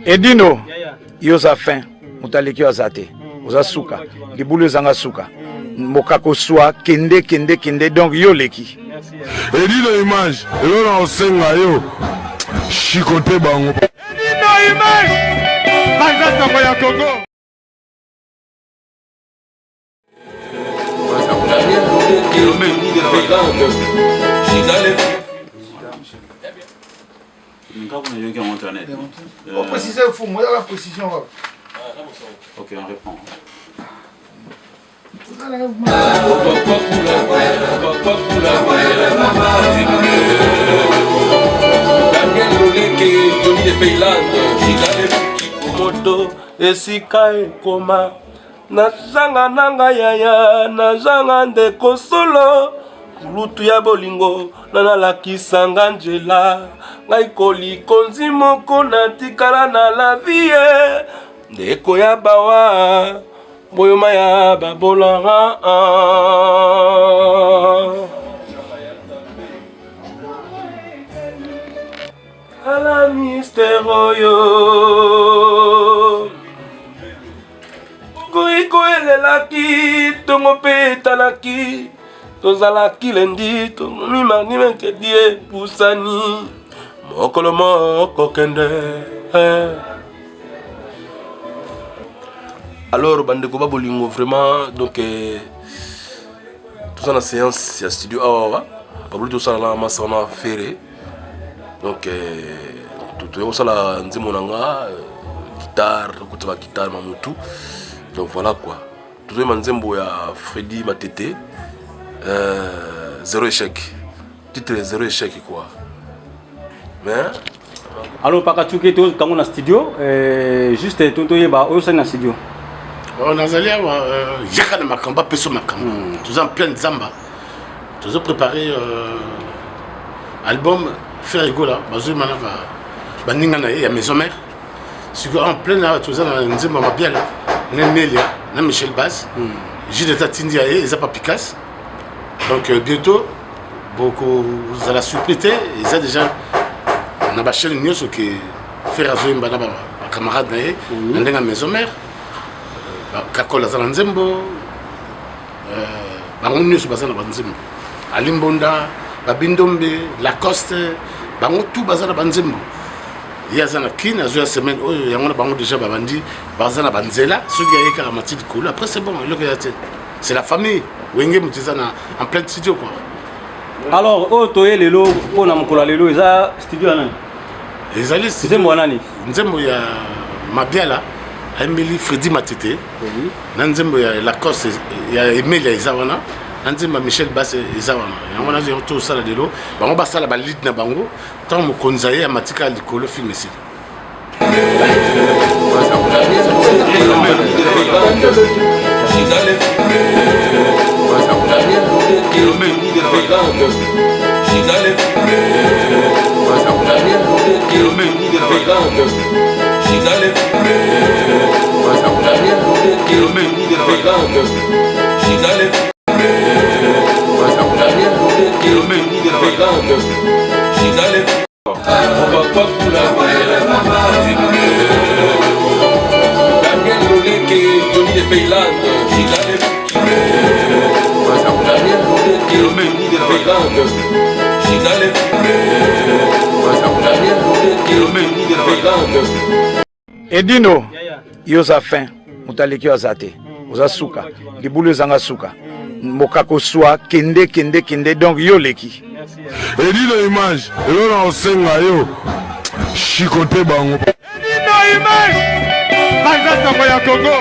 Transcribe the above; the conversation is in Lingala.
Edino, yo oza fin, moto aleki yo aza te, oza suka, libulu ezanga suka, mboka koswa, kende kende kende, donc yo oleki. Edino image, eloko na kosenga yo, chicote bango. Edino image, panza sango ya Congo. On précise le fou, moi la précision. Ok, on reprend. Moto esika ekoma Nazanga nanga yaya, nazanga ndeko solo kulutu ya bolingo nanalakisa nga nzela ngai kolikonzi moko natikala na la vie ndeko ya bawa boyoma ya babola. Ala mystère oyo Koiko elelaki ntongo mpe etalaki tozalaki lendi tomomi mardi mercredi epusani mokolo moko kende. Alors bandeko ba bolingo, vraiment, donc toza na séance ya studio awa, babulu tosala na masa wana Ferre. Donc toya kosala nzembo na nga, guitare, tokota ba guitare mamutu. Donc voilà quoi, tozoyema nzembo ya Freddy Matete, zéro échec, titre zéro échec quoi, mais Alors Pakatsuki, tokango na studio, juste toyeba oyo osali na studio. Bon, nazali awa, yaka na makambo, apeso makambo. Toza en pleine zamba, tozo préparer album Ferre Gola, bazoyema na baninga na ye ya maison mère. Sikoyo en pleine awa toza na nzembo ya Mabiala na Nelia na Michel Bas. Jules atindi ya ye, eza Papikas. Donc bientôt bokozala surpris te, eza déjà na bachaîne nyonso ke Ferre azoyemba na bacamarade na ye na ndenge ya maison mère. Kakol aza na nzembo, bango nyonso baza na banzembo, Ali Mbonda, Babindombe, Lacoste, bango tout baza na banzembo. Ye aza na Kine, azoya semaine oyo yango na bango déjà babandi, baza na banzela. Soki aye kaka mati likolo, après c'est bon, eloko ya te, c'est la famille Wenge, moto eza na en plein studio quoi. Alors oyo toye lelo mpona mokolo ya lelo, eza studio ya nani? Ezali nzembo ya nani? Nzembo ya Mabiala ayembeli Fredi Matete na nzembo ya Lacoste ya Emelia eza wana, na nzembo ya Michel Bas eza wana. Yango wana tosala lelo, bango basala balide na bango. Ntango mokonzi aye amatika ya likolo, film esili. Edino, yo oza fin, moto aleki yo aza te, oza suka, libulu ezanga suka, mboka koswa, kende kende kende, donc yo oleki. Edino image, eloko na kosenga yo, chicote bango. Edino image, panza sango ya Congo.